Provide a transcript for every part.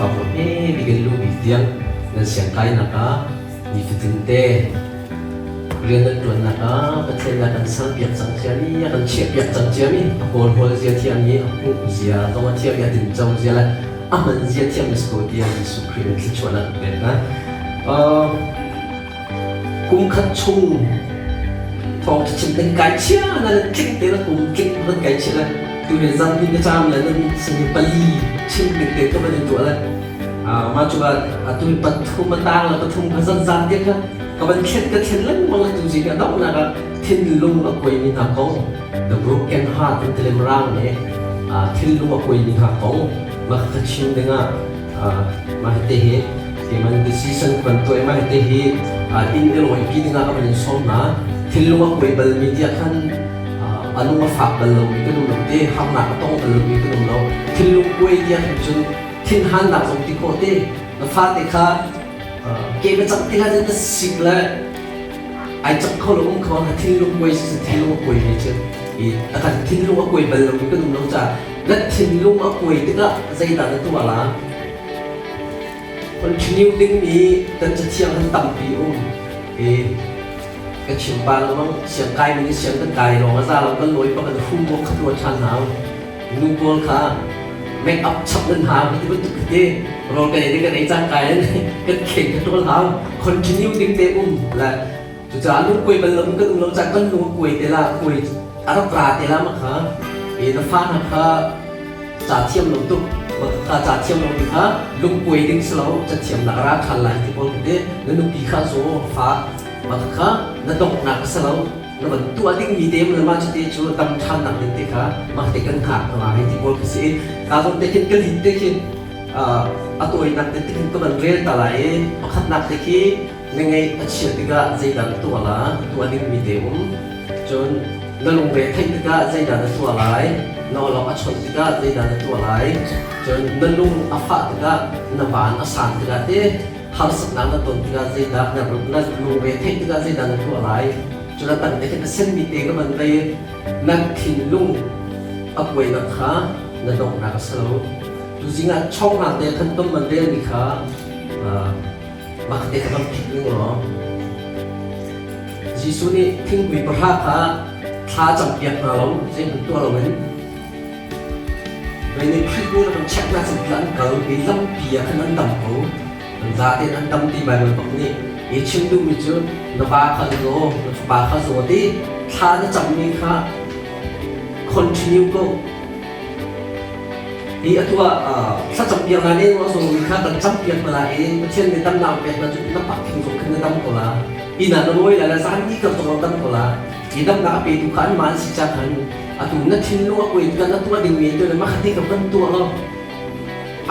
Khrihfabu hme bik in lu bik tiang nan siangkainak ah nifatin te rian nan ṭuannak ah Pathian nih a kan serpiak cang ciami, a kan chiahpiak cang ciami, a kawlhawl zia thiammi, a hmuh zia zong a thiam i a tinco zia le a hman zia thiam na si ko tiah Jesuh Khrih in thluachuahnak kan pek hna. Kum khat chung thawngṭha chim nan kai chia na tling te na kum tling nan kai chia le tu he zan ni na caam le nan sin pali chim ding te ka van in tuah le mah cu atu pathum a tang le pathum kha zan zan te kha ka van thlen ka thlen lengmang le tu zing a donghnak ah thinlung a kuaimi hna kong, the broken heart in tilem rang nih thinlung a kuaimi hna kong mah kha chim dingah mah te hi keimah decision ka van tuah i mah te hi inn i rawipi dingah ka van in sawm hna. Thinlung a kuai balmi tiah khan a lung a fak bal lomi kan um lo te, harnak a tong bal lomi kan um lo. Thinlung kuai tiah khan cun thinhannak zong ti khawh te, na fate kha ke va cak ti hlah na sik le ai cak kho lo um kho na thinlung kuai si thinlung a kuai ve cu i a kan thinlung a kuai bal lomi kan um lo caah na thinlung a kuai tikah zeidah na tuah la? Continue dingmi kan cathiang han tampi um i ka chim pa lengmang. Siang kai mi nih siang kan kai lawng a za lo, kan lawi pa kan hum awk kha tuah ṭhan hna. Nu pawl kha make up chap nan hau ti bantuk te rawl kan ei kan ei cang kai in kan kheng ka ṭawl hau. Continue ding te um le cucaah lung kuai bal lo kan um lo caan kan lung kuai te la, kuai a rak ra te la ma kha e na fa hna kha ca thiam lo tuk ma kha ca thiam lo ti kha lung kuai ding si lo, ca thiam nak ra ṭhan lai ti pawl te. Na nupi kha zaw fa ma kha na donghnak a si lo, na van tuah dingmi te le mah cuti cu dam ṭhannak ding te kha mah te kan hngak hna hei ti pawl khi si. Ka zong te khin ka lin te khin a tawinak te khin ka van rel ta lai i pakhatnak te khi na ngeih a chiat tikah zeidah na tuah la, tuah dingmi te um. Cun na lungre theih tikah zeidah na tuah lai, na awlok a chawnh tikah zeidah na tuah lai, cun na lung a fah tikah, na van a san tikah te, harsatnak na ton tikah zeidah na na lungre theih tikah zeidah na tuah lai. Cun a tang te khin a senmi te ka van vei. Na thinlung a kuainak kha na donghnak a si lo. Tuzing ah chong hna te khan tom man relmi kha mah te kha van phit ning law. Jesuh nih thingpui pahra kha thla campiak hna lo, zeihmanh tuah loin Vei nih Khrih nih rak check hna cun an kal i lampi ah khan an dam ko. An zatein an dam ti Baibal bak nih i chim duhmi cu na va kha zaw, na fapa kha zaw ti thla na cammi kha continue ko. Hi atu ah thlacam piak hna nih a zawmi kha kan cam piak hna lai i Pathian nih damnak pek hna cu na pak thing zong khin na dam ko la. Inn ah na lawi lai le zan ni kar zong ah dam ko la. Hi damnak a petu kha anmah an si ca khan atu na thinlung a kuai tikah na tuah dingmi tu le mah kha kan tuah lo.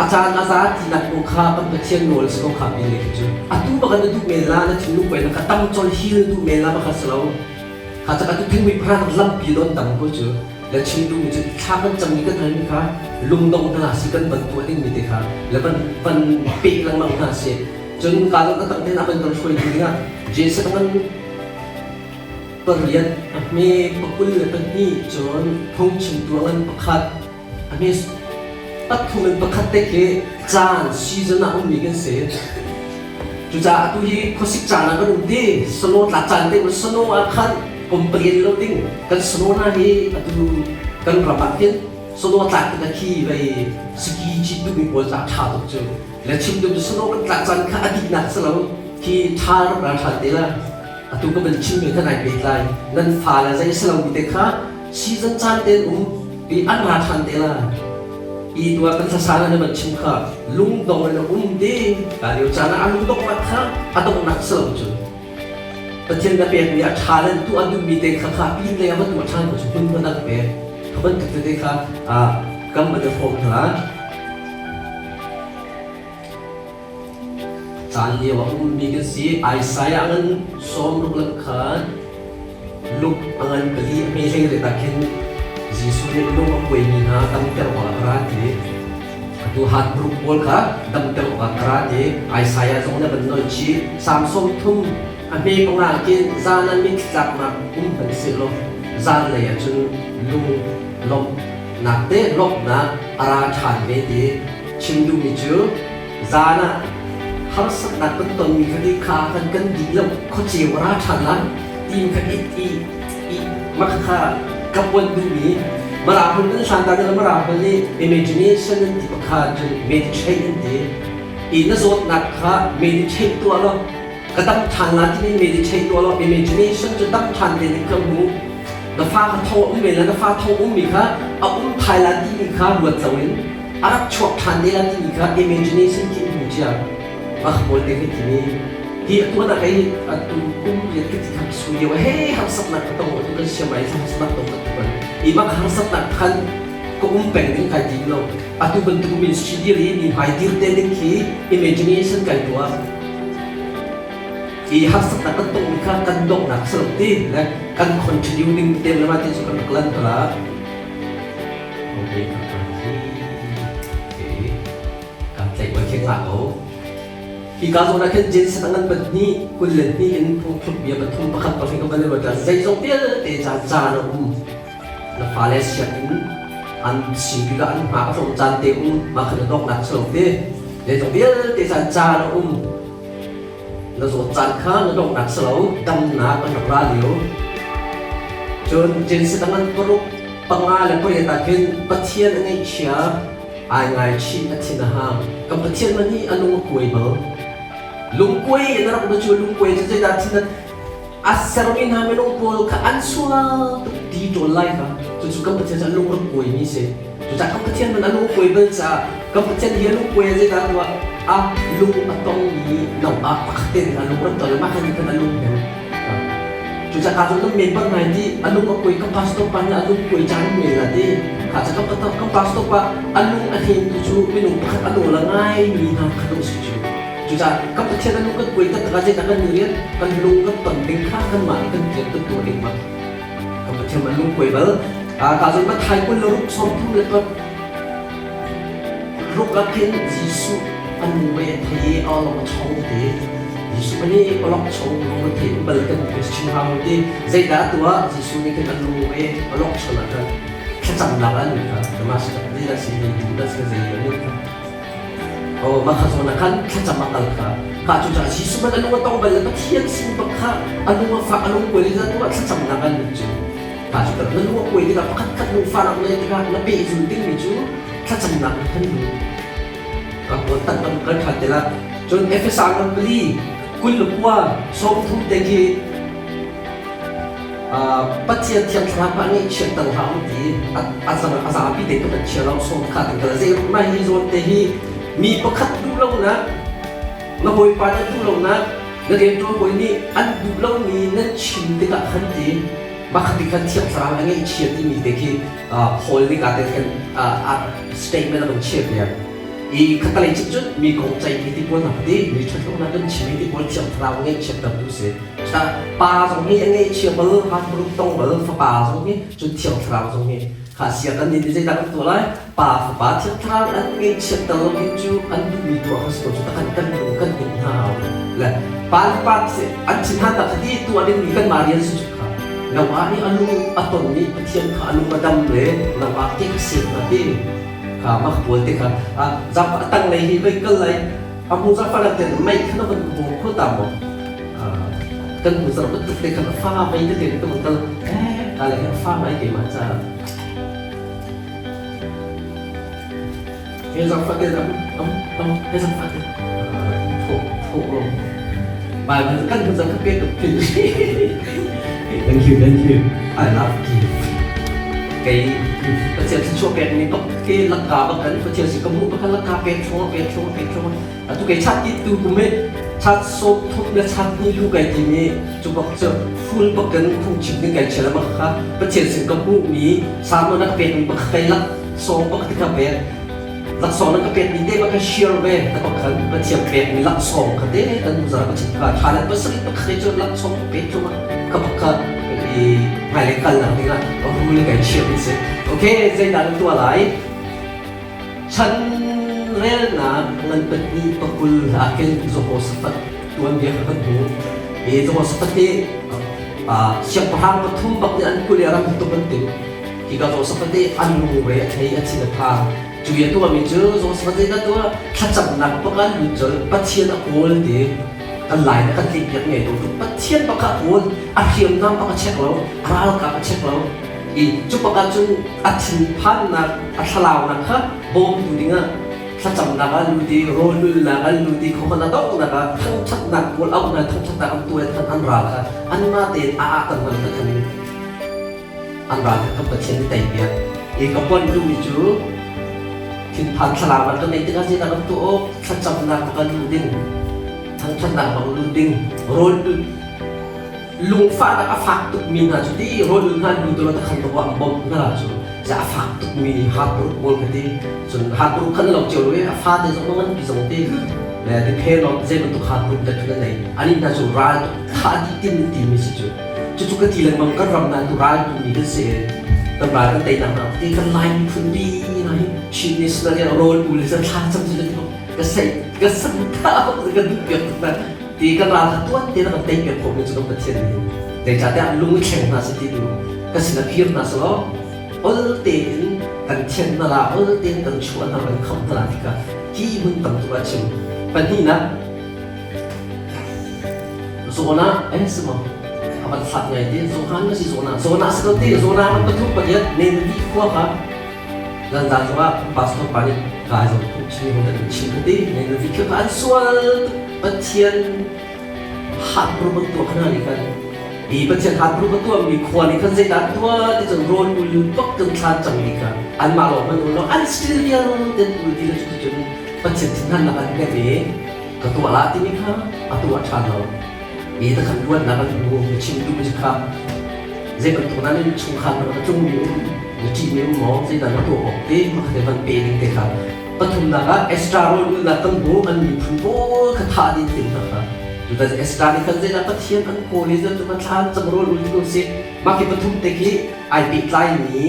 A caan a za tinak ko kha kan Pathian nawl si ko kha pi le khi cu. Atu bak na duh men la, na thinlung kuai na kha tam chol hil duh men la bakha si lo. Kha cak atu thingmui phan lampi don tam ko cu. Le chim duhmi cu thla kan cammi kan halmi kha lungdong hna si kan van tuah dingmi te kha le van van peh lengmang hna si. Cun ka zong ka tang ten a kan kan hruai ding ah Jason ngan pariat a hme 22 cun phungchimtu a ngan pakhat a hme pathum in pakhat te khi caan season ah ummi kan si. Cucaah atu hi khuasik caan ah kan um ti, snow tlak caan te snow ah khan kum pariat lo ding kan snow hna hi atu kan ram ah hin snow tlak tikah khi vei ski cit duhmi pawl caah ṭha tuk cu. Le chim duh cu snow kan tlak caan kha a dihnak si lo khi ṭha rak ra ṭhan te la. Atu ka van chimmi kha nai pehtlai. Nan fale zei si lomi te kha season caan tein um i an ra ṭhan te la. I tuah kan thlasa na van chim kha lungdong in a um ti ka lio caan ah a lungdong mat kha a donghnak si lo cu. Pathian na pekmi a ṭha le tuah duhmi te kha kha pin lei ah va tuah ṭhan ko cu hmun va dang pek. Kha bantuk tete kha kan van i hrawm hna. Caan lio a ummi kan si. Isaiah ngan sawmruk le khan luk a ngan pali a hme hlei ret ah khin Jesuh nih lung a kuaimi hna damter awkah ka ra ti. Atu heartbrook pawl kha damter awkah ka ra ti. Isaiah zong nih a van nawl chih. Salm 30 a hme panga khin zan ah mittlaknak um hmanh sehlaw zanlei ah cun lung lawmhnak te lawmhnak a ra ṭhan ve ti. Chim duhmi cu. Zan ah harsatnak kan tonmi kha nih kha kan kan dih lo khuaceu a ra ṭhan lai tiin kha i i i mah kha ka puan duhmi Mara hmun kan hlan ta ding Mara hmun nih imagination an ti pakhat cun meditate an ti i na zawtnak kha meditate tuah law ka dam ṭhan la timi meditate tuah law imagination cu dam ṭhan te ding ka hmu na fa kha thong a um men la na fa thong ummi kha a um thai la timi kha ruat loin a rak chuak ṭhan te la timi kha imagination khi in hmu cia mah pawl te khi timi hi atuan ah kei atu kum riat ka ti kha su lio he harsatnak ka tong atu kan siam ai harsatnak tong ka tuan i mah harsatnak khan ka um peng ding kai tim lo atu bantuk ministry dir i mi hmai dir te ding khi imagination kai tuah i harsatnak kan tongmi kha kan donghnak si lo ti le kan continue ding te le ma ti cu kan rak lan tala okay kan tlaih oi khe nga ko hi ka zawn ah khin Jensen a ngan pahnih 22 in phungthluk bia pathum pakhat pahnih ka van i ruat zeizong vialte ca caan a um na fale sianginn an sin tikah an hma a tlawm caan te um mah khan na donghnak si lo te zeizong vialte caan caan a um na zawt caan kha na donghnak si lo damnak an rak ra lio cun Jensen a ngan paruk panga le pariat ah khin Pathian a ngeihchia ai ngaichih a thin a hang kan Pathian man hi a lung a kuai bal lungkuai in a rak na cu lungkuai cu zeidah thin a sermi hna minung pawl kha an sual tuk ti ṭawl lai kha cucu kan Pathian cu a lung rak kuaimi si cucaah kan Pathian man a lung kuai bal caah kan Pathian hi a lung kuai zeidah tuah a lung a tongmi no ah pakhat te a lung rak ton mah khan kan a lung hnem cucaah ka cu member ngai ti a lung a kuai ka pastor pa nih a lung kuai caan men la ti kha ca ka pastor pa a lung a hnem tu cu minung pakhat a nawl a ngai mi hna kha dawh si cu Cucaah kan Pathian a lung kan kuai taktak ah zeidah kan rian kan lung kan ton ding kha kanmah nih kan rian kan tuah ding ma kan Pathian man lung kuai bal ka zon Mathai 26 30 ruk ah khin Jesuh a nu mei a thei i a lawng a chong te Jesuh nih awlok chong lung a thei bal kan chim hau ti zeidah tuah Jesuh nih khin a nu mei awlok chon ah khan thlacamnak an kha Damascus zeidah si Judas ka zei an kha Oh, mah kha zawn ah khan thlacam a kal kha. Kha cu caah Jesuh man a lung a tong bal le Pathian sin bak kha a lung a fak a lung kuai le tu ah thlacamnak an lut cu. Kha cu na lung a kuai tikah pakhat khat lungfahnak na tikah na pehzul dingmi cu thlacamnak in khan lut. Ka tan kan kal ṭhan te la. Cun Efesa ngan pali 29 30 te khi Pathian thiang thlarau kha ngaihchiatter hlah u ti a zapi te kan chia lo sawm kha kan kal zei mai hi zawn te hi mi pakhat duh lonak na hawipa na duh lonak na rianṭuan hawi nih an duh lomi nan chim tikah khan ti mah kha ti khan thiang thlarau a ngaihchia timi te khi Paul nih ka te khan statement a kan chiah piak i khatalei cun cun mi kong ceih hi ti pawl hna ti mi ṭhatlonak kan chim hi ti pawl thiang thlarau ngaihchiatter tu si Pa zong hi a ngeihchia bal, hafruk tong bal, fapa zong hi, cun Thiang Thlarau zong hi. Kha sia kan nih zeidah kan tuah lai? Pa, Fapa, Thiang Thlarau an ngeihchiat lo hi cu an duhmi tuah kha si ko cu kan kan lung kan hnim hna hau. Le pa le pa an chim hna tak ti tuah dingmi kanmah rian si cu kha. Noah nih a lung a ton nih Pathian kha a lung a dam le Noah te kha sian hna ti. Kha mah pawl te kha zap a tanglei hi vei kal lai A hmu zah falam ten mei kha na van hmu kho ta maw? Kan hmu zar bantuk te khan a fa mei te te ka van kal eh ka le a fa ngai keimah ca. He zang fa te am am am he zang fa te tho tho lo. Bible kan hmu zar ka pe tuk thil. Thank you, thank you. I love give. Kei Pathian thluachuah pek mi bak ke lakka bak kan Pathian si ka hmuh bak lakka pek thluang pek thluang pek thluang atu kei chat ti tu kum i chat sawm thum le chat ni lu kai ti mi cu bak cu full bak kan phungchim ding kai chial bak kha Pathian sin ka hmuh mi salmon a ka pek mi bak kai lak sawm bak ti ka pek laksawng na ka pek mi te bak ka share ve ta bak khan Pathian pek mi laksawng kha te kan zara ka chim kha tha le pasarih bak kha cu laksawng ka pek thluang ka bak kha i hmailei kalnak dingah rule kai chiah mi si okay zeidah na tuah lai chan relnak ngan pahnih pakul ah khin Jehoshaphat tuanbia kha kan hmu i Jehoshaphat hi siangpahrang pathum bak nih an kul i ram tuk an timh hika Jehoshaphat hi an lungre a thei a thin a phang. Cu i a tuahmi cu Joseph zeidah tuah thlacamnak bak ah lut colh Pathian a kawl ti kan lai na kan tlinpiak ngei ko Pathian bak a kawl a hriamnam bak a check lo a ralkap a check lo i cu bak ah cun a thinphannak a thlalaunak kha bawmtu dingah thlacamnak ah lut i rawlulnak an lut i khuakhan a donghnak ah thangṭhatnak pawl auhnak thangṭhatnak an tuah khan an ral kha anmah tein a ah kan hman khan an ral kha kan Pathian nih teipiak i ka pon duhmi cu thinphan thlarau kan neih tikah zeidah kan tuah awk thlacamnak kan luh ding thangṭhatnak bang lut ding rawl lungfahnak a fak tukmi hna cu ti rawl hna lu tu la khan to an bawmh hna la cu za a fak tukmi heartbroken pawl kha ti cun heartbroken khan lo cio lo i a fate zong ngan pi zong ti le depend on zei bantuk heartbroken dat na nei ani hna cu ral tha dih tin timi si cu cucu ka ti lengmang kan ram na tu ral tu mi kan si kan ral kan teinak na ti kan Lai miphun bi na hi Chin National in rawl ul le thla cam cu ka sei ka san tha ka duh piak tuk na ti kan ral kha tuan te na kan tei piak khawh mi cu kan Pathian nih zeicahtiah lung i thleng hna seh ti tu ka sin a phir hna selaw ol tein kan thianh hna la ol tein kan chuah hna kan khamh hna la tikah hi hmun tam tuk ah chim pahnihnak Jonah eh si maw a van hlat ngai te Johan ma si Jonah Jonah si ko ti Jonah man pathum pariat Nineveh khua kha Zanzan zongah pastor pa nih kai zong phungchim hung kan chim ti Nineveh khua kha an sual Pathian hatbru bantuk hna nih khan hi Pathian hatbru ka tuahmi khua nih khan zeidah tuah ti cun rawl ul bak kan thlan cangmi kha anmah lawng hmanh ul lo an still vialte ul ti le cuticun Pathian thinhannak an hnem i ka tuah la timi kha a tuah ṭhan lo i ta khan luatnak an hmu na chim duhmi cu kha zei bantuk nan in chungkhar na tlungmi um na ṭihmi um maw zeidah na tuah awk te makhat van pe ding te kha Pathumnak ah Esther rawlulnak kan hmu an miphun pawl kha thah ding tim hna kha. Cutan Esther nih khan zeidah Pathian an kawl i cu thlan cang rawlul ti ko sih. Mah khi pathum te khi ai pehtlai mi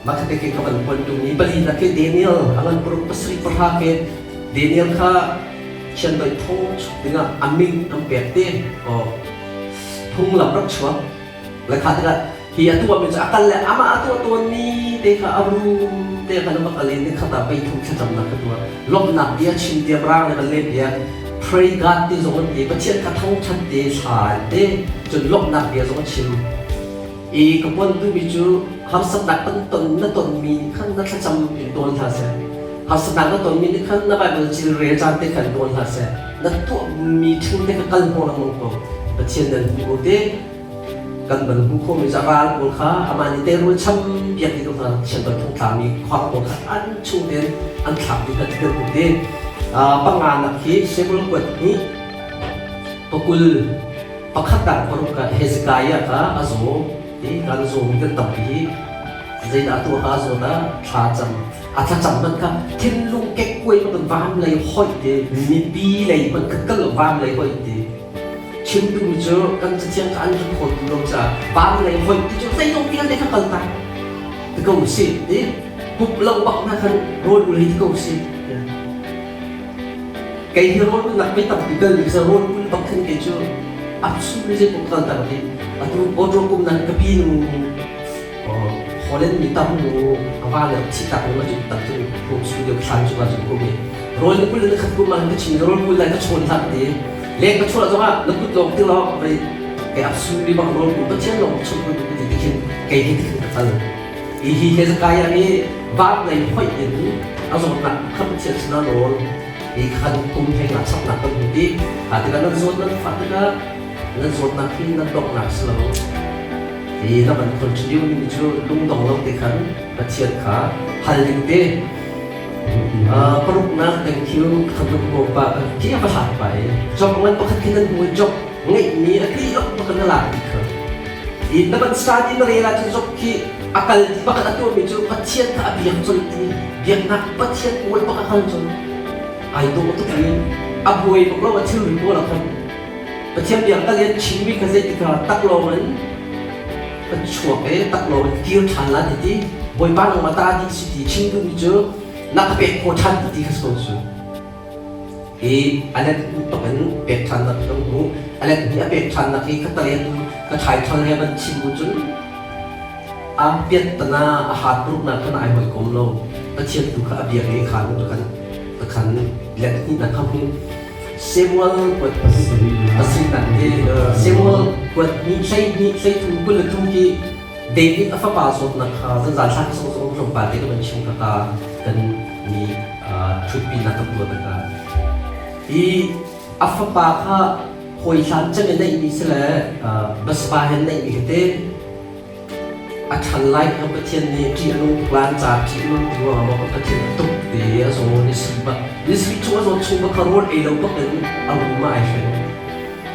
mah khi te khi ka van pon tung mi palinak khi Daniel a ngan paruk pasarih pahra khi Daniel kha chiandeih thong chuk dingah a min an pek te phunglam rak chuak Le kha tikah hi a tuahmi cu a kal le amah a tuah tawnmi te kha a rum te kha na va kal i nikhat ah peithum thlacamnak ka tuah. Lawmhnak bia chim tiam rang le van le bia pray God ti zong an ti Pathian kha thangṭhat te thla an ti cun lawmhnak bia zong a chim. I ka pon duhmi cu harsatnak kan ton na tonmi khan na thlacam in tawn hlah seh. Harsatnak na tonmi nih khan na Bible cil rel caan te khan tawn hlah seh. Na tuahmi ṭhing te kha kal hnawh lengmang ko. Pathian nan hmu ko te. Kan van hmuh khawhmi cu a ral pawl kha amah nih teirul cham piak dih ko hna chiandeih thong tlami khuang pawl kha an chung tein an thlak dih hna ti kan hmuh te. Panganak hi Samuel kuat hnih pakul pakhat dang paruk ah Hezekiah kha a zaw i kan zawmi kan tampi hi zeidah tuah ka zawt ah thla cam a thlacam hmanh kha thinlung kekkuai bak vam lei hoih te mipi lei hmanh kha kal vam lei hoih te Chim duhmi cu kan cathiang kha an rak khawt lo caah van lei hoih ti cu zeizong vialte kha kal tak ti ko usih ti pup lo bak hna khan rawl ul hi ti ko usih. Kei hi rawl ulnak mi tampi kal mi sa rawl ul bak khin kei cu absolutely zei pok kal tak ti atu auto kum nan ka pi nu Holland mi tam nu awa le thi tak nu ma tak cu home studio thlan cu ka cu kum i rawl na kul na khat kum ah ka chim rawl kul lai ka chawn hlah ti leng ka chuah zongah na kut lawng ti lawng vei kei absolutely bang rawl kul Pathian lawng chung kul ti ti khin kei hi ti khin ka kal i hi Hezekiah nih vaat lei hoih in a zawtnak kha Pathian sinah nawl i khan kum hlei nga chapnak kan hmu ti ha tikah nan zawt nan fah tikah nan zawtnak hi nan donghnak si lo hi na van continue mi cu lungdong lo te khan Pathian kha hal ding te paruknak thank you khamuk mo pa khi a va hlat pa i job ngan pakhat khi nan hmu job ngeihmi a ti lok pakhat na lak ti kha i na van study na rel ahcun job khi a kal ti pakhat a tuahmi cu Pathian kha a biak col ti biaknak Pathian kawl pakhat kal cun ai dawh tuk i a buai bak lo a thilri pawl a khan Pathian biak kal in chimmi kha zeitik ah taklawng in ka chuak i taklawng in kir ṭhan la ti ti Bawipa nangmah ta dih si ti chim duhmi cu na ka pek khawh ṭhan ti ti kha si ko cu. Hi a let bak in pek ṭhannak kan hmu. A let hnih a pek ṭhannak hi khatalei tu ka ṭhaiṭhal he van chim bu cun a piattana a haat ruknak khan ai hawikom lo. Pathian tu kha a biak i kha nu khan khan let hnih kha hmu. Samuel kuat pasarihnak te Samuel kuat hnih 12 13 23 hi David a fapa zawtnak kha zanzan thla ka song song tlawmpal te ka van chim ka ka kan mi ṭhutpinak ka tuah ka hi a fapa kha hawi hlan cem in neihmi si le baspa he neihmi hi te a ṭhan lai kha Pathian nih ṭih a nung tuk lan ca ṭih a nung ti ruangah maw Pathian a tuk ti a zaw ni sui bak ni sui chung a zawt chung bak kha rawl ei lo bak in a rum ah ai hreng.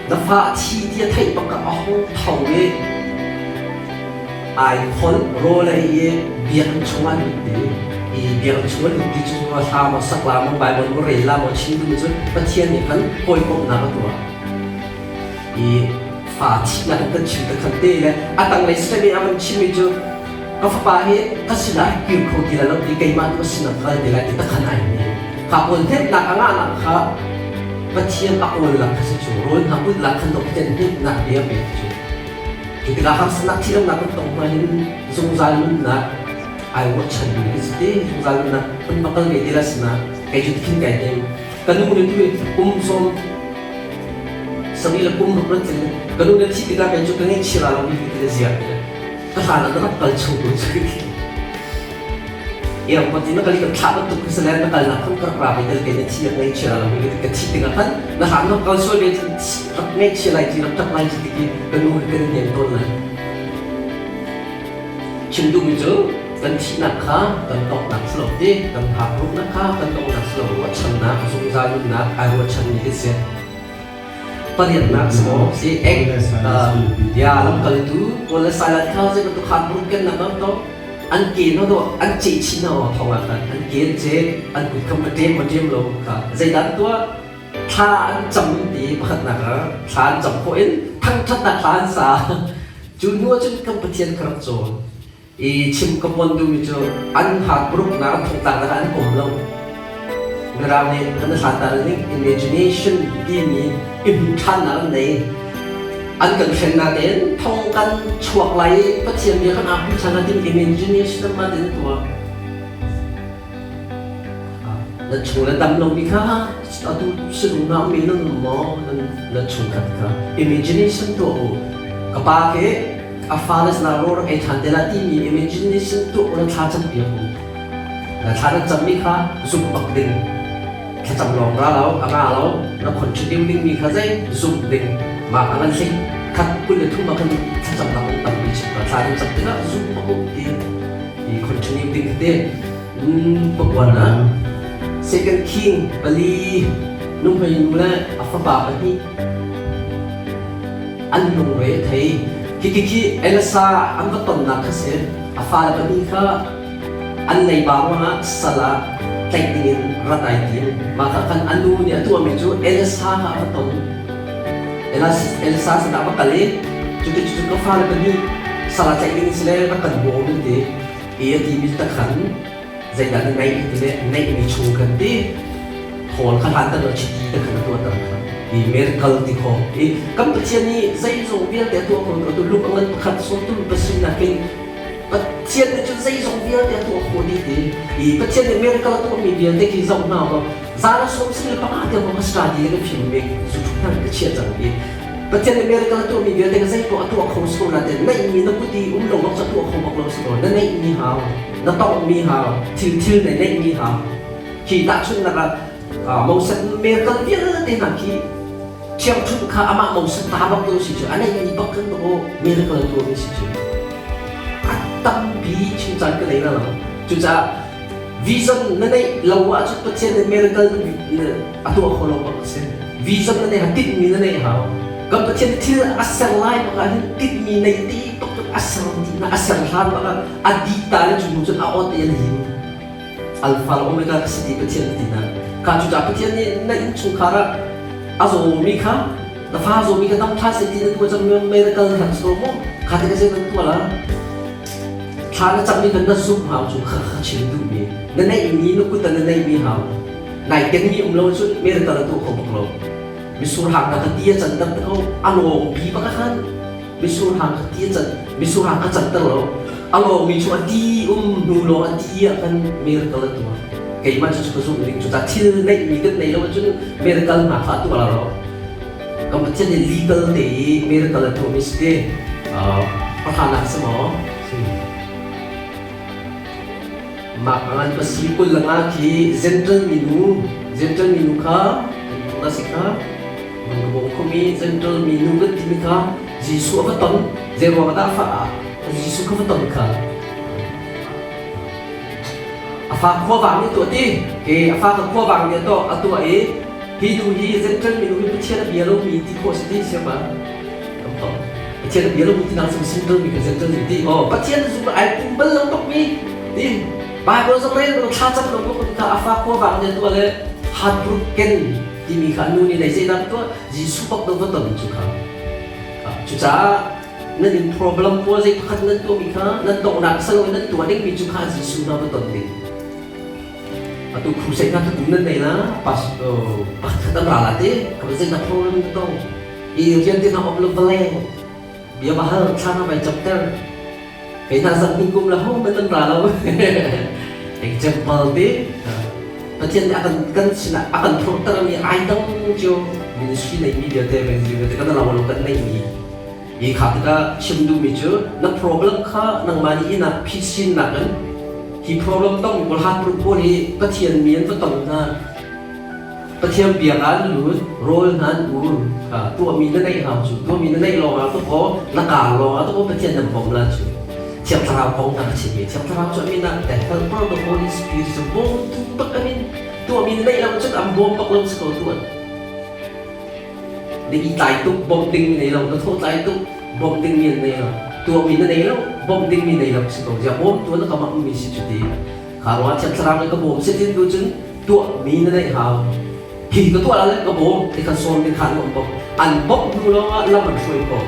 Na fa a thi ti a theih bak ah a hung tho i ai kholh rawl a ei i biakinn chung ah a lut ti i biakinn chung a lut ti cu hla maw sak la maw Bible maw rel la maw chim duh cun Pathian nih khan hawikomhnak a tuah i fa thihnak in kan chim te khan te le a tanglei sitami a van chimmi cu ka fapa hi ka sinah kir kho ti lai lo ti keimah tu sinah kal ti lai ti takhan ai ni kha kawl hnemhnak a ngahnak kha Pathian a kawl lak kha si cu rawl hna put lak khan Pathian hnemhnak bia pek cu cu tikah harsatnak thihlonak kan tong hna hin zungzal nunnak ai ruahchan mi kan si te zungzal nunnak kan va kal ve ti la sinah kei cu tikhin kai hnem ka nu nih tu kum sawm sarih le kum ruk rat ka nu na thih tikah kei cu ka ngaihchia lo mi ti le ziak ka hlan ah na rak kal chung ko cu airport in na kal i kan thlah bantuk khi salen na kalnak khan ka rak ra ve tel ke na thi rak ngaihchia lo mi ka thih tikah khan na hlan na kal sual ve cun rak ngaihchia lai ci rak ṭap lai ci tiki ka nu he kan i hnem tawn lai. Chim duhmi cu kan thihnak kha kan donghnak si lo ti kan hakruknak kha kan donghnak si lo ruahchannak zungzal nunnak ai ruahchanmi kan si. Pariatnak si maw si ek ya lamkaltu Paul le Silas kha zei bantuk khan burkennak an to an ke no do an ceh chin na thong ah khan an ke an ceh an kut kha ma ṭem ma ṭem lo kha zeidah an tuah thla an cam ti pakhatnak ah thla an cam khawh in thangṭhatnak thla an sa. Cu hnu ah cun kan Pathian ka rak cawn i chim ka pon duhmi cu an heartbroke-nak an thongtlaknak ah an um lo. Mirang nih an hlan ning imagination timi i hmuh ṭhannak an nei. An kan hren natein thong kan chuak lai i Pathian bia kan aa hmu ṭhan ah timi imagination mah tin tuah. Na chung le dam lomi kha atu sinum na ummi nan um maw? Nan chungkhat kha imagination tuah u. Ka pa ke a fale sinah rawl rak ei ṭhan te la timi imagination tuah u la thla cam piak u. Na thla na cammi kha zumh bak ding. Thlacam lawng ra lo, a nga lo, na contribute dingmi kha zei zumh ding. Mah a ngan hlei khat 23 ah khan thlacamnak um tampi chim ka thla nan cam tikah zumh bak u ti i continue ding te pakuan ah Second King pali nuhmei nu le a fapa pahnih an lungre a thei. Hi khi Elisa an va tonnak kha si. A fale pahnih kha an leiba ruangah sal ah tlaih dingin rat ai tim. Mah kha khan a nu nih a tuahmi cu Elisa kha a va ton. Elisa sinah va kal i cuti cu ka fale pahnih sal ah tlaih ding si le rak kan bawm an ti. I a timi takhan zeidah na ngeih ti le neihmi chung kan ti. Thawl kha hlan tan chiti te khan a tuahter kha. I miracle ti kho. I kan Pathian nih zeizong vialte a tuah kho tu luk a ngan pakhat sawmtum pasarih in Pathian nih cun zeizong vialte a tuah khawh dih ti. I Pathian nih miracle a tuahmi vialte khi zoh hna maw zan a sawm sin le panga tiang maw study le ka fim mi zu thu hna ka chia cang i Pathian nih miracle a tuahmi vialte ka zei poah a tuah kho si ko nain neihmi na kut i um lo bak cu a tuah kho bak lo si ko na neihmi hau na tonghmi hau thil thil na neihmi hau khi tahchunhnak ah Moses miracle vialte hna khi ṭhiangṭhunh kha amah Moses ta bak tu si cu a neihmi bak kan aw miracle a tuahmi si cu a tampi chim caan ka nei lo. Cucaah vision na neih lo ahcun Pathian nih miracle a tuah kho lo bak a si. Vision na neih ha tinhmi na neih hau. Kan Pathian nih thil a ser lai bak ah hin tinhmi nei ti tuk a ser ti na a ser hlan bak ah a dih ta le cu hnu cun a awt i a lim. Alpha le Omega ka si ti Pathian ti na. Ka cucaah Pathian nih na innchungkhar ah a zawmi kha na fa zawmi kha dam ṭha seh ti na tuah cang miracle na herh si lo maw? Kha ti ka zei nan tuah la? Thla na cammi kha na zumh hau cu kha kha chim duhmi na neihmi na kut ah na neihmi hau nai kenmi um lo cun miracle a tuah kho bak lo. Misur hang na ka ti a can ter ko a lawng bi bak khan misur hang ka ti a can misur hang ka can ter lo. A lawngmi chung a ti um hnu lawng a ti ah khan miracle a tuah. Keimah cu ka zumh ning cu ta thil neihmi kan nei lo ahcun miracle hna kha a tuah la lo. Kan Pathian nih legal te i miracle a tuahmi si te. Pahranak si maw? Si. Mah ngan pasi 25 khi Gentle minu, Gentle minu kha na si kha ka bawm khomi Gentle minu kan timi kha Jesuh a va ton zei ruang dah fa Jesuh kha va ton kha a fa khuavang nih tuah ti ke a fa ka khuavang nih a tuah a tuah i hi nu hi Gentle minu hi Pathian a bia lomi ti khawh si ti siapa Pathian a bia lo ti nang sim sim mi kan zen mi ti oh Pathian zu ai pum bal lo tok mi ti Bible zong rel lo thla cam lo ko kha afa khua wang ne tu le heartbroken timi kha nu nih nei zei dah tuah Jesuh bak do va ton cu kha cu caah nan in problem pawl zei pakhat nan tuah mi kha nan donghnak salo nan tuah ding mi cu kha Jesuh na va ton ding atu crusade na kum nan nei la pas pakhat an ra la te ka zei na problem na tong i rian te na om lo valeng bia va hal thla na vai chapter kei na zang ning kum la ho man nan ra lo example te Pathian nih akan kan sinah akan thurter mi ai dang cio ministry nei mi vialte vialte kan lo lo kan nei mi hi kha tikah chim duhmi cu na problem kha nangmah nih inn ah phisin nakin hi problem tong pawl hat pawl hi Pathian mi an va tong hna. Pathian biak ah an lut, rawl hna an ur. Tuahmi na neih hau cu. Tuahmi na neih lawngah tu kaw na kaa lawngah tu kaw Pathian nan bawm la cu. Thiang Thlarau kong hna ka chim i Thiang Thlarau cu a min ah the helper the Holy Spirit cu bawmtu bak a min. Tuahmi na neih lo cun an bawm bak lo si ko tuan. Na i tlai tuk bawmh ding mi nei lo na thawh tlai tuk bawmh ding mi an nei lo tuahmi na nei lo bawmh ding mi nei lo si ko zia bawmtu na ka mak mi si cu ti kha ruang thiang thlarau nih ka bawm si tin tu cun tuahmi na neih hau hi ka tuah la ka bawm ti khan sawm ti khan an bawmh an bawmh hnu lawngah lam an hruai khawh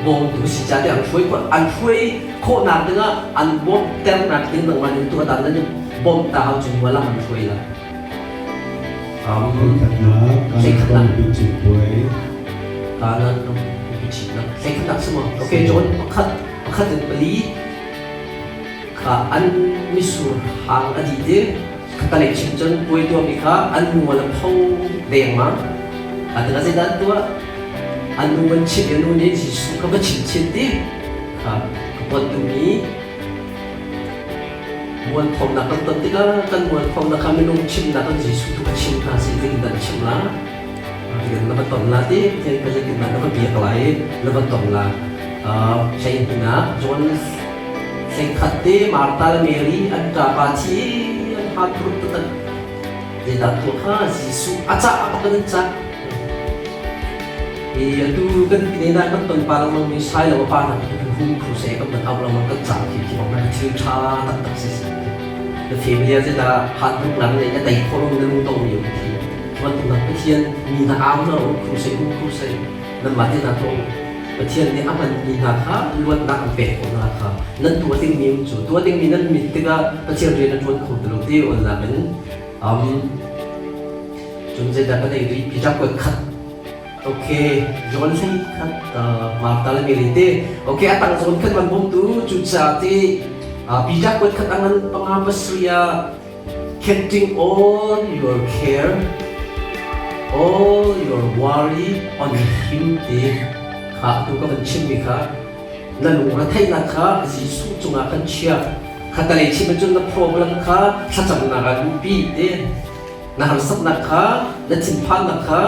bawmtu si ca te an hruai khawh an hruai khawhnak dingah an bawmh ternak ding nangmah nih tuah dan nan bawmh ta hau chung lam an hruai la. Hleikhatnak Kanan bichitnak hleikhatnak si maw? Okay, John pakhat pakhat in pali kha an misur hang a dih te khatalei chim cun puai tuahmi kha an nu a tho dengmang. A tikah zeidah an tuah? An nu an chimh i a nu nih Jesuh kha va chim chin ti kha ka pon duhmi Mualphonak kan ton tikah kan mualphonak kha minung chimnak kan Jesuh tu ka chim hna si zeitindah na chim la? Zeitin na va ton la ti zeitindah na va biak lai na va ton la? Hleihnih John hleikhat te Martha le Mary an ṭapa thi an hat rut taktak. Zeidah tuah kha Jesuh a cah bak in an cah. I atu kan tine na kan ton pa lengmang mi sai lo pa na kan hum khu se kan ban au lengmang kan cah khi khi bang na thil tha taktak si si. Na family ah zeidah hat ruk lang le na tei khawh lo na lung tong mi um thi. Chuan tu nak Pathian mi na au na um khu se um khu se nan mah te na to Pathian nih a hman mi hna kha luatnak an pek khawh hna kha nan tuah ding mi um cu tuah ding mi nan mit tikah Pathian rian na ṭuan kho ti lo ti ol nak in cun zeidah kan ei rih Peter kuat khat okay John hlei khat Martha le Mary te okay a tang zawn khan man bawmtu cucaah ti Peter kuat khat angan panga pasarih ah Casting all your care, all your worry on him ti kha atu ka van chimmi kha na lungre theihnak kha Jesuh cungah kan chiah. Khatalei chim ahcun na problem kha thlacamnak ah luhpi ti na harsatnak kha na thinphannak kha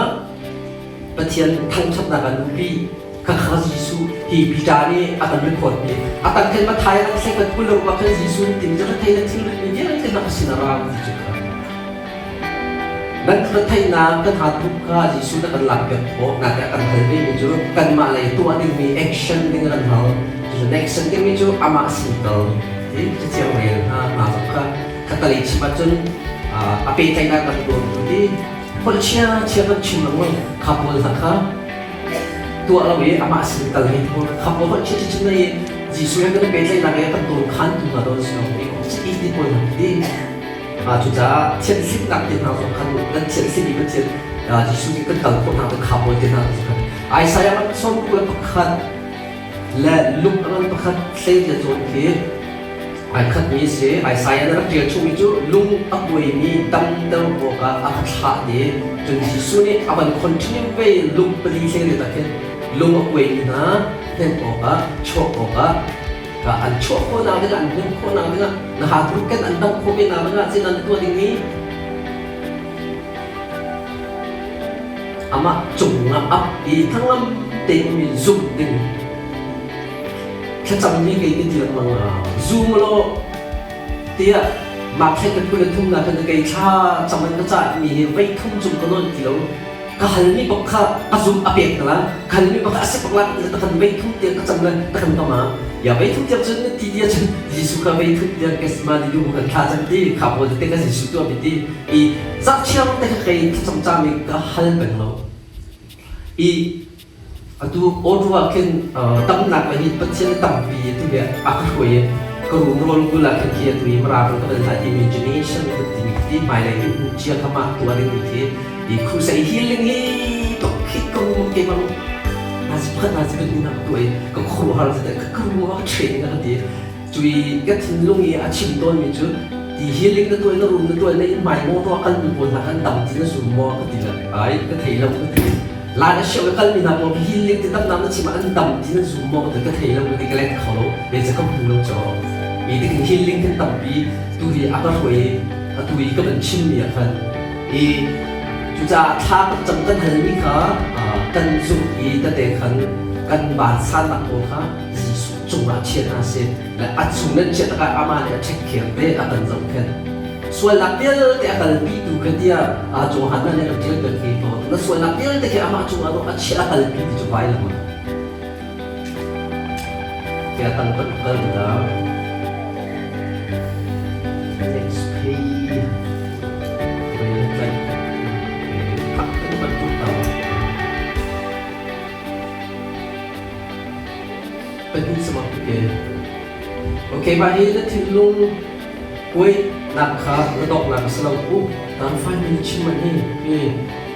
Pathian thangṭhatnak ah luhpi. Khakha Jesuh hi Peter nih a kan record mi a kan khen Mathai rak thleng kan kul lo ma khan Jesuh nih tin ka thei na thil mi vialte na ka sin a ra ti cu kha nan ka theihnak kan hat tuk kha Jesuh na kan lak piak khawh na te kan hal ve mi cu kanmah lei tuah ding mi action ding kan hal cu action ding mi cu amah sin kal ti cathiang rel hna hna zong kha khatalei chim ahcun a pehtlaihnak kan tuan tu ti holh chia chia kan chim lengmang kha pawl hna kha tuah lo i amah sin kal hi kham lo holh chim chim i Jesuh he kan i pehtlaihnak i kan tawn khan tu hna dawn si lo i i ti pawl hna ti cucaah thianhlimnak te hna zong khan kan thianhlim i Pathian Jesuh nih kan kal khawh hna kan kham pawl te hna khan Isaiah 41. Le Luke a ngan pakhat hlei cawn khi ai khatmi a si. Isaiah nih a rak ṭial chungmi cu lung a kuaimi damter awkah a ka thlah ti. Cun Jesuh nih a van continue ve i lung pali hlei ah khin lung a kuaimi hna hnemh awkah, chuah awkah an chuah khawhnak dingah, an hnemh khawhnak dingah, na hathur ken an dam khawh ve nak dingah zeidah na tuah dingmi amah cungah ap i thanglam te ummi zumh ding thlacammi kei ka ti lengmang zum law tiah mah thleng ka 23 na kan kei thla cam in ka cah mi hi vei thum cung ka nawn ti lo. Ka halmi bak kha a zum a pek na la, ka halmi bak kha a si bak la ta kan vei thum tiang ka cam le ta kan kama ya vei thum tiang cun ti dia cun Jesuh kha vei thum tiang Gethsemane du kan thla cam ti kha pawl te ka Jesuh tu bi ti i zakchiang te kha kei thlacam cami ka hal peng lo. I atu Ottawa khin tamnak le hi Pathian tampi tu hi a ka hruai i ka rum rawl kul ah khin khi atu i Mara ka van hlah timi generation ka timi ti hmailei hi hmu chia kha mah tuah ding mi khi i crusade healing hi tok khi ka rum ke bang na si pakhat na si pahnih na ka tuah i ka khuaruahhar zet ka ka rum ka training ka ti. Cui ka thinlung i a chim tawnmi cu ti healing na tuah na rum na tuah na inn hmai maw tuah kalmi pawl hna kan dam ti na zum maw ka ti le ai ka thei lo ka ti. Lai a sioh i kalmi hna pawl healing ti damnak na chim ah an dam ti na zum maw ka ti, ka thei lo ka ti, ka let kho lo ve ca ka hmu lo caw. I tikin healing kan tampi tu hi a ka hruai i atu i ka van chimmi ah khan i cucaah thla kan cam kan halmi kha kan zumh i tete khan kan vansannak pawl kha Jesuh cungah chiat hna sih le a chung nan chiat takah amah nih a ṭhek te a kan zohkhenh. Sualnak vialte a kalpitu kha tiah Johan nih a ṭial peng khi ko. Na sualnak vialte khi amah cungah a chiah a kalpi ti cu vai lengmang. Kaya tang kan kal tikah next page wait like okay kan bantuk ta. Pahnih sama ke. Okay, mah hi na thinlung kuainak kha na donghnak a si lo u. Tan 5 minute chim man hi hi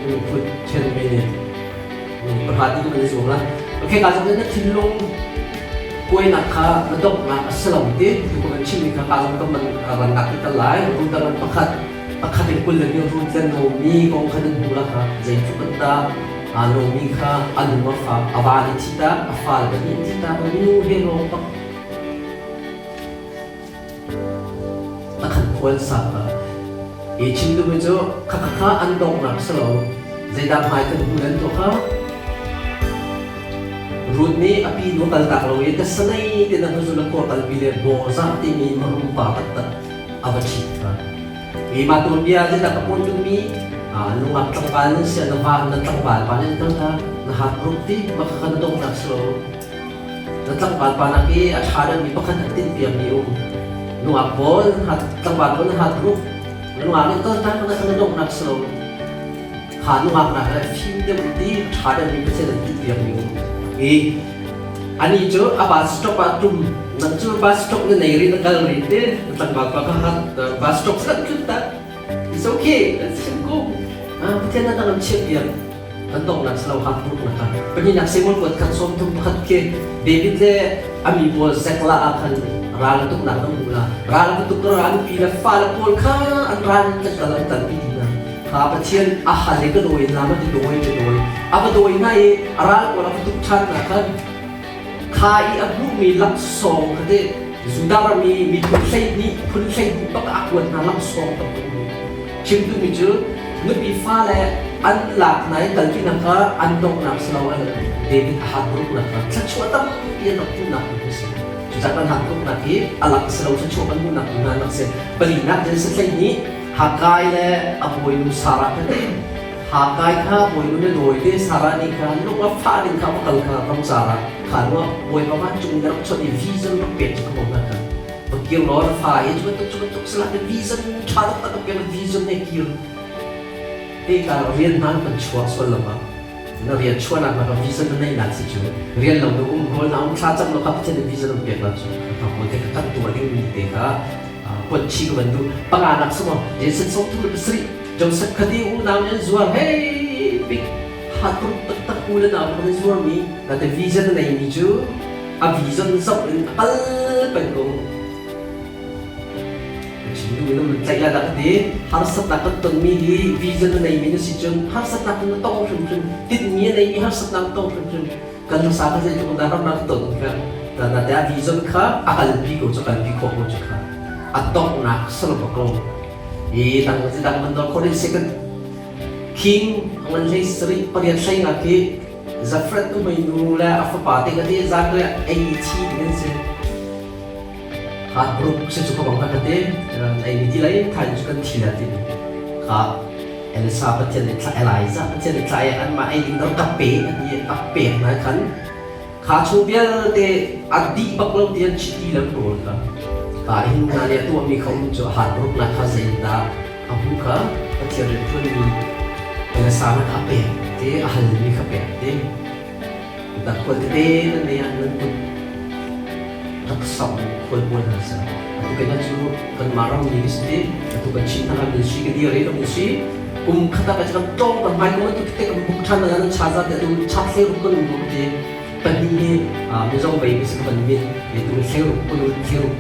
we put 10 minute. Pahra ti kan zuam la. Okay, ka zong na thinlung kuainak kha na donghnak a si lo ti tu kan chim mi kha ka zong kan man rannak ti kal lai. Ru dang pakhat pakhat in kul le mi ru tlen no mi kong kha nan hmu la kha zei tluk an ta aa lomi kha a lung a fak, a va nih thihtak, a fale pahnih an thihtak, nu he lawng bak a khan khual sak ka. I chim duhmi cu kha kha kha an donghnak si lo, zeidah hmai kan hmu nan tuah kha? Ruth nih a pi nu kaltak lo i ka sanei te na hnu na khua kalpi le Bozah timi marum pa taktak a va ṭhit kha. Keimah tuanbia zeidah ka pawt duhmi nungak tlangval nan si na va na tlangval pa nan kal ta na hat ruk ti mah kha na donghnak si lo. Na tlangval pa nak i a ṭha deuhmi pakhat an tinhpiakmi um. Nungak pawl hat tlangval pawl na hat ruk nungak nih kal ta na na donghnak si lo. Kha nungak nak le fim deuh ti a ṭha deuhmi Pathian an tinhpiakmi um. I ani cu a bus stop ah tum nang cu bus stop na nei rih na kal rih ti na tlangval pa kha hat bus stop sat tlut ta. It's okay, let's go. Pathian na dang an chiah piak kan donghnak si lo hat ruk na kha pahnihnak Samuel kuat khat 31 khi David le a mi pawl Zekla ah khan ral a tuknak an hmu la. Ral a tuk ral pi le fa le pawl kha an ral in kan kal an kalpi dih hna kha Pathian a hal i ka dawi hna ma ti dawi ka dawi a va dawi hna i a ral pawl a va tuk ṭhan hna khan kha i a hmuhmi laksawng kha te Judah ram i miphun 12 phun 12 bak a kuat hna laksawng tam tuk mu. Chim duhmi cu nupi fale an lak hna i kalpinak kha an donghnak si lo an David a hat ruknak kha thluachuah tampi an rak hmuhnak tu a si. Cucaah kan hat ruknak hi a lak si lo thluachuah kan hmuhnak tu hna nak si. Palinak Genesis 12 Hakai le a bawinu Sarah kha te Hakai kha bawinu le dawi te Sarah nih kha lung a fah ding kha va kal kha ramcar ah kha ruah Bawipa vancung in a rak chawnh i vision rak pek cu ka hmu hna kha. Va kir law na fa hi cu bantuk cu bantuk sila te vision ṭha taktak a pek vision ne kir te ka rian hna kan chuak sual lo ma na rian chuahnak na ka vision na neih nak si cu rian lo na um rawl na um thla cam lo kha Pathian nih vision an pek la cu ka pawl te ka kan tuah ding mi te kha pot chi ka van duh panga nak suma Jason 37 Joseph khati unau nih an zuar hei big ha tuk taktak u le nau kan zuar mi na te vision na nei mi cu. A vision zoh in a kal peng ko. Ka chim duhmi na mun tlaih lai dah ka ti. Harsatnak kan tonmi hi vision a neimi na si cun harsatnak na tong hrimhrim. Tinhmi a neimi harsatnak na tong hrimhrim. Kan hmasa kha zeitluk dah ramnak ka ton kha. Na te a vision kha a kalpi ko cu kalpi khawh ko cu kha. A donghnak salo ko. I dang dang man dor khawh second King ngan hlei sarih pariat hlei nga khi Zafret nuhmei nu le a fapa te ka ti zan le ei thi ding an si. Heartbrook si cu ka bang ka ti ei mi ti lai thai cu kan thi la ti kha Elsa Pathian nih thla Elijah Pathian nih thla i anmah ei ding dang ka pe a ti a pek na khan kha chung vialte a dih bak lo tian chiti lam rawl kha ka hin hna nih a tuahmi kha um cu heartbrook nak kha zeidah a hmu kha Pathian rianṭuanmi Elsa na kha pek te a halmi kha pek te dak khual tete nan nei ah nan kut rak samh khual pawl hna sa atu kena cu kanmah ram mi si ti atu kan Chin hna ministry ka dir i ka ministry kum khat ah kan tlawng kan hmai kum atu te kan buk than nan cha za te atu chat hle ruk kan um ko ti pahnih hi Mizo vei mi si ka van min e tu hle ruk kun hle ruk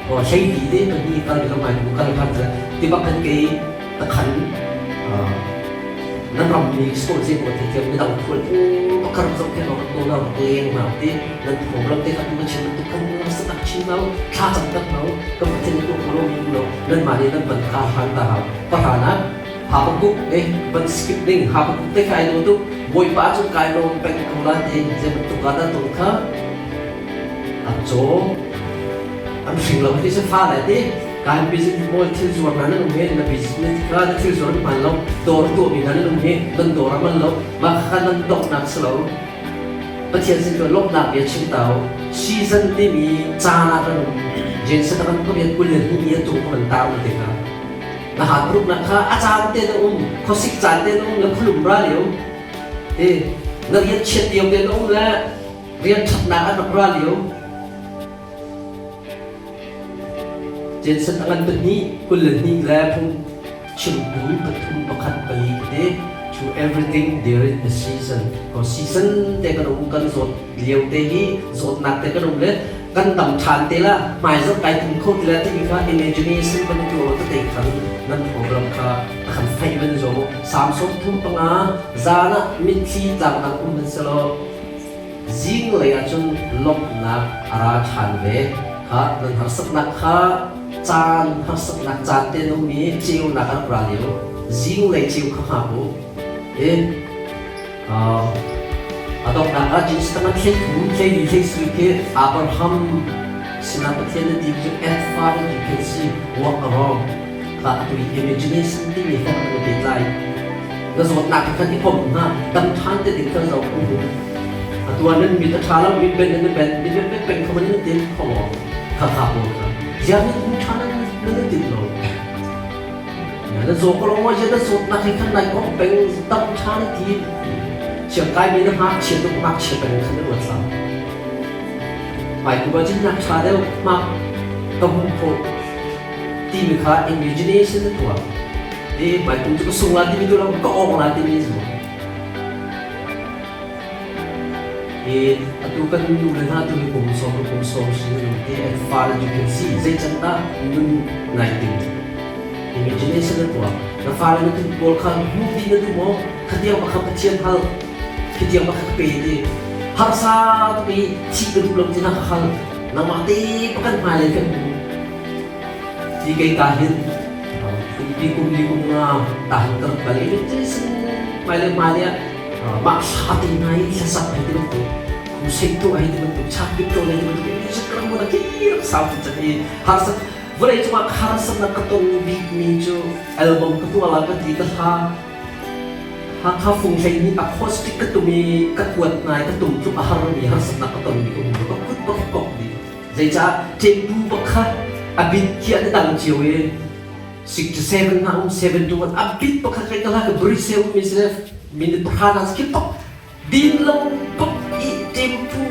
o hlei li te pahnih kal mi hmai kum kal than ti bak kan kei takhan nan ram mi school je ko te thiam midang phul pakar zong khe ro to na rak leng na te nan problem te kha tu chin tu kan sa tak chin nau thla cam tak nau kan pathian tu ko lo mi lo nan ma ne nan ban ka han ta ha parana Habakuk eh ban skip ding Habakuk te kai lo tu Bawipa cu kai lawm peng ko la ti je bantuk ka dan tung kha a caw an hring lo ti se fa le ti kan business mawl thil zuar na nan um he na business kha na thil zuar man lo dawr tuah mi na nan um he nan dawr a man lo mah kha nan donghnak si lo Pathian sin cu lawmhnak bia chim tau season timi caan ah kan um Jensen kan pariat 22 ni a tung kan tar na te kha na hat ruknak kha a caan te na um khuasik caan te na um le khulum ra lio te na rian chiat lio te na um le rian ṭhatnak an rak ra lio Jensen a ngan pahnih 22 le phung chimtu pathum pakhat pali tete to everything there is a season ko season te kan um kan zawt lio te hi zawtnak te kan um le kan dam ṭhan te la hmai zoh kai tum kho ti la timi kha imagination kan tu te te khan nan program kha a kan fai ban zo sam som thum panga zana mitthli tlangnak um ban selo Zinglei ahcun lawmhnak a ra ṭhan ve. Kha nan harsatnak kha caan harsatnak caan te na um i ceunak a rak ra lio. Zinglei ceu kha hngak u. I a donghnak ah Jesus tangah thlei thum, thlei li, thlei sui khi Abraham sinah Pathian na ti cu as far as you can see, walk around. Kha atu i imagination timi he kan i pehtlai. Na zawtnak he khan i kom hna, dam ṭhan te ding kha zoh u. Atu ah nan mit a ṭha lo, mit ben nan i ben, mit ben peng kho man nan tin kho maw? Kha kha pawl kha. Ziah nan hmu ṭha nan nan tin lo. Na zaw ko lo maw, ziah na zawtnak he khan nai kom peng, dam ṭha na ti. Siangkai mi na ngakchia tuk ngakchia peng khan na ruat hlah. Hmaikum ah cun nak ṭha deuh hmak ka hmuh khawh timi kha imagination na tuah. I hmaikum cu ka sung la timi tu lo ka awk la timi zu. I atu kan nu le hna tu hi kum sawm kum sawm si nu ti as far as you can see zei can dah nun nai ting. Imagination na tuah. Na fale na tu pawl kha hmu ti na duh maw? Khatiang pakhat Pathian hal khitiang pakhat ka pe ti. Harsa tuk i thih ka duh lo ti na ka hal. Nangmah te pakan hmailei kan hmu. Ti kei ta hin kumpi kum li kum nga ta hin ka rak kal i sin hmailei hmailei ah mah thla te hna i hlasak hei ti bantuk crusade tuah hei ti bantuk chakpit ṭawn hei ti bantuk music ka rak mun a ki rak sau ti cak i harsa vawlei cungah harsatnak ka ton bikmi cu album ka tuah la ka ti ka hla Hakha funghlei nih acoustic ka tum i ka kuat hna i ka tum tluk a harmi harsatnak ka tonmi ka um ka kut bak i kok dih. Zeicah ṭempu bak kha a bit khi an i dang cio i 67 hna um 71 a bit pakhat kai ka hla ka bri se um mi si minute pahra na khi tok din lo bak i ṭempu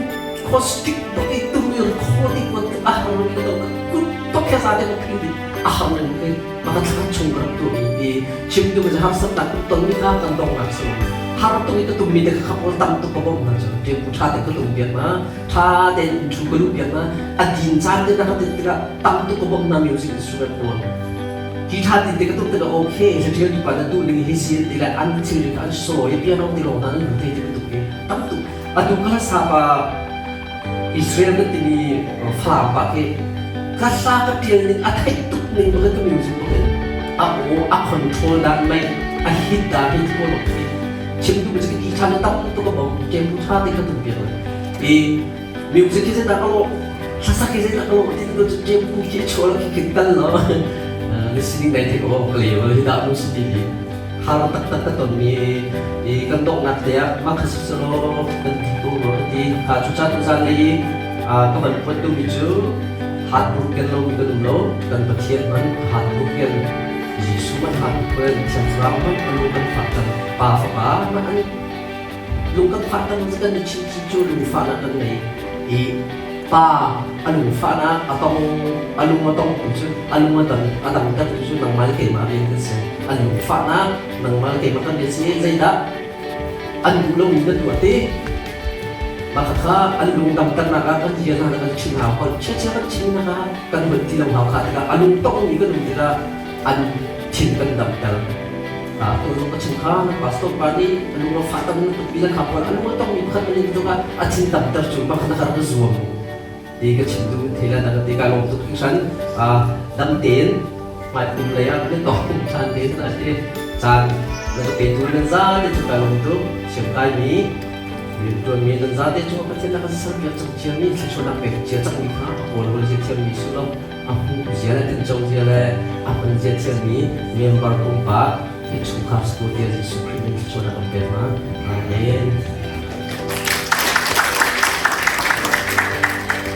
acoustic bak i tum i recording bantuk a har mi ka to ka kut bak kha za te ka phil dih a har ning kai maka thla chung ka rak tuah mi i chim tu ka harsatnak ton mi kha kan dong nak si lo. Har tuk i ka tummi te kha pawl tam tuk ka bawmh hna cu. Ṭempu ṭha te ka tum piak hna, ṭha tein ṭhu ka luh piak hna. A din caan te na ka tit tikah tam tuk ka bawmh hna music instrument pawl. Hi ṭha tin te ka tum tikah okay, hla ṭial pa na duh ning hi si an ti le an thilri kha an sawi piano ti lawng hna an lu thei ti bantuk hi tam tuk. Atu ka sapa Israel kan timi Falam pa khi ka hla ka ṭial ning a theih tuk ning bak in ka music bak in a aw a control dan mei a hit dan hi ti bak khi chim tu cu ki ṭha na tam tuk a bom tempo ṭha te ka tum piak i music hi zeidah ka lawh hlasak hi zeidah ka lawh ti tu cu tempo khi a chuah lo khi kin tal lo na sining dai thei ko ka leo hi dah mu si ti hi har taktak ka tonmi i kan donghnak te ah mah kha siselaw kan ti ko rua ka ti. Cucaah tuzan lei i ka van phuan duhmi cu heartbroken lomi kan um lo. Kan Pathian hmanh heartbroken, Jesuh hmanh heartbroken, Thiang Thlarau hmanh a lung kan fahter, Pa Fapa hmanh an lung kan fahter kan i chim cu lungfahnak kan ngei i Pa a lungfahnak a tong a lung a tongtu cu a lung a dang a dangtertu cu nangmah le keimah rian kan si. A lungfahnak nangmah le keimah kan rian si. Zeidah an duh lomi na tuah ti mah kha an lung damternak ah kan zia hna kan chim hau hol chiachia kan chim nak ah kan holh ti lo hau kha tikah a lung tongmi kan um tikah an thin kan damter. Tu zong ka chim kha na pastor pa nih a lung a fah tam na tuk bi kha pawl a lung a tongmi pakhat man in tukah a thin damter cu mah kha na ka zuam ti ka chim tu thei la na ka ti ka lawm tuk hringhran. Dam tein hmai kum lei ah kan tong than te na ti caan na ka petu nan za te cu ka lawm tuk. Siam kai mi riantuan mi nan za te cu Pathian na kan ser piak cang cia mi thluachuahnak pek cia cang mi kha a kawl hol zia thiam mi si lo a hmu zia le tinco zia le a hman zia thiammi member pumpak i chungkhar school tia Jesuh Khrih min thluachuahnak kan pek hna. Amen.